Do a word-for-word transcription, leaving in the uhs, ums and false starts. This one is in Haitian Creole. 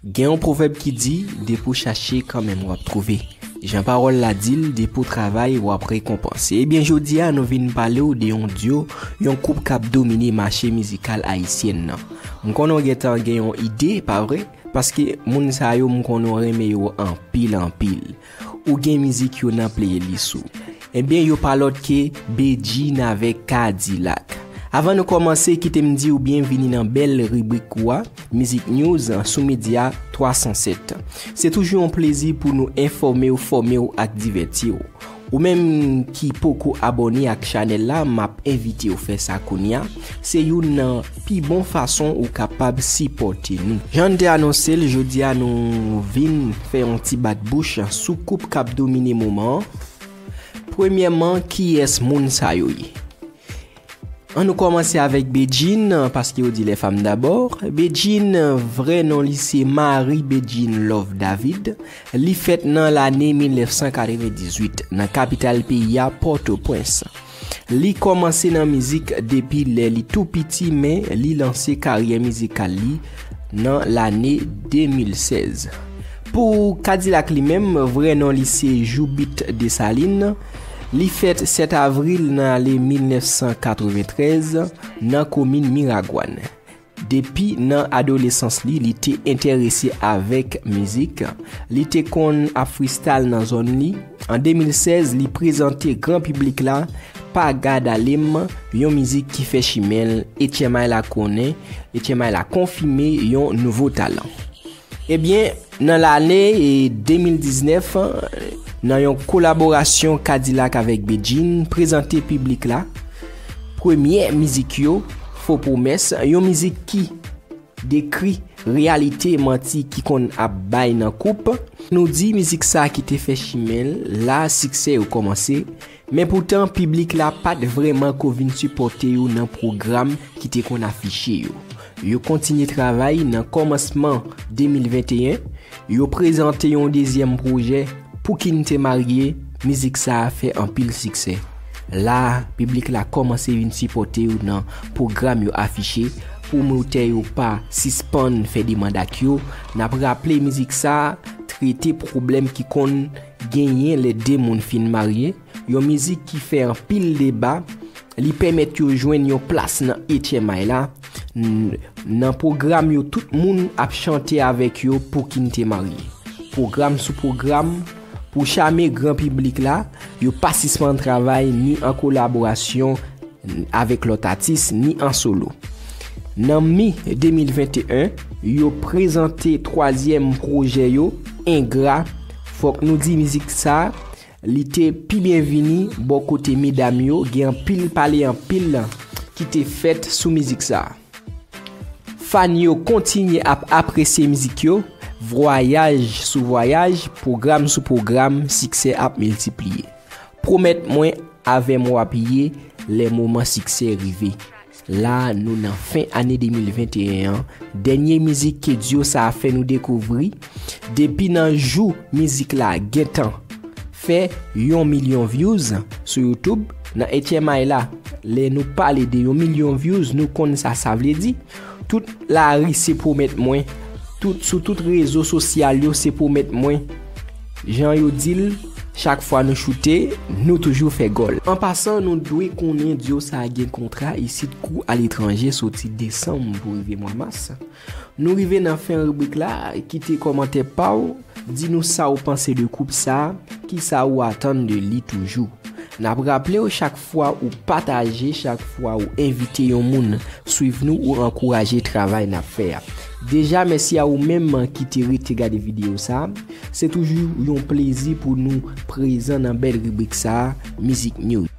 Gen yon pwovèb ki di, depi w chache, kanmenm w ap twouve. Jan pawòl la di l, depi w travay, w ap rekonpanse. Ebyen, jodi a, nou vin pale w de yon dyo, yon koup k ap domine mache mizikal ayisyèn nan. M konnen w gentan gen yon ide, pa vre? Paske moun sa yo, m konnen w renmen yo anpil, anpil. Ou gen mizik yo nan playlist ou. Ebyen, yo pa lòt ke Bedjine avèk Kadilak. Avan nou kòmanse, kite m di w byenvini nan bèl ribrik ou a, Music News sou Media twa san sèt. Se toujou yon plezi pou nou enfòme w, fòme w ak divèti w. Ou menm ki poko abòne ak chanèl la, m ap envite w fè sa kounye a. Se youn nan pi bon fason ou kapab sipòte nou. Jan n te anonse l, jodi a nou vin fè yon ti bat bouch sou koup k ap domine moman an. Premyèman, kiyès moun sa yo ye? Ann nou kòmanse avèk Bedjine, paske yo di les femmes d'abord. Bedjine, vrè non li se Marie Bedjine Love David. Li fèt nan lane mil nèf san katrevendizuit nan kapital peyi a, Pòtoprens. Li kòmanse nan mizik depi lè li tou piti, men li lanse karyè mizikal li nan lane de mil sèz. Pou Kadilak li menm, vrè non li se Joubit Desalin. Li fèt sèt avril nan lane mil nèf san katreventrèz nan komin Miragwàn. Depi nan adolesans li, li te enterese avèk mizik. Li te konn ap freestyle nan zòn li. An de mil sèz, li prezante gran piblik la Pa Gad Ale M, yon mizik ki fè chimen l, H M I la konnen, H M I la konfime yon nouvo talan. Ebyen, nan lane, e, de mil diznèf, nan yon kolaborasyon Kadilak avèk Bedjine, prezante piblik la premyè mizik yo, Fo Pwomès, yon mizik ki dekri reyalite manti ki konn ap bay nan koup. Nou di mizik sa ki te fè chimen l, la siksè yo kòmanse, men poutan piblik la pa t vrèman ko vin sipòte yo nan pwogram ki te konn afiche yo. Yo kontinye travay nan kòmansman de mil venteyen, yo prezante yon dezyèm pwojè, Pou ki n te marye, mizik sa a fè anpil siksè. La, piblik la kòmanse vin sipòte yo nan pwogram yo afiche, pwomotè yo pa sispann fè demann ak yo. N ap raple mizik sa a trete pwoblèm ki konn genyen lè de moun fin marye, yon mizik ki fè anpil deba, li pèmèt yo jwenn yon plas nan H M I la. N-, nan pwogram yo, tout moun ap chante avèk yo Pou ki n te marye. Pwogram sou pwogram, pou chame gran piblik la, yo pa sispann travay ni an kolaborasyon avèk lòt atis, ni an solo. Nan mi de mil venteyen, yo prezante twazyèm pwojè yo, Engra. Fòk nou di mizik sa, li te pi byenvini bò kote medam yo, gen anpil pale anpil ki te fèt sou mizik sa. Fan yo kontinye ap apresye mizik yo, vwayaj sou vwayaj, pwogram sou pwogram, siksè ap miltipliye. Pwomèt mwen avè m w ap ye lè moman siksè rive. La, nou nan fen ane de mil venteyen an, dènye mizik ke dyo sa a fè nou dekouvri. Depi nan jou mizik la gentan fè yon milyon views sou YouTube, nan H M I la, lè nou pale de yon milyon views, nou konn sa sa vle di. Tout lari se pwomèt mwen. Tout, sou tout rezo sosyal yo, se pwomèt mwen. Jan yo di l, chak fwa nou choute, nou toujou fè gòl. An pasan, nou dwe konnen dyo sa a gen kontra isit kou aletranje soti desanm pou rive mwa mas. Nou rive nan fen ribrik la, kite kòmantè pa w, di nou sa w panse de koup sa, kisa ou atann de li toujou. N ap raple w, chak fwa ou pataje, chak fwa ou envite yon moun swiv nou, ou ankouraje travay n ap fè a. Deja, mèsi a ou menm ki te rete gade videyo sa. Se toujou yon plezi pou nou prezan nan bèl ribrik sa, Music News.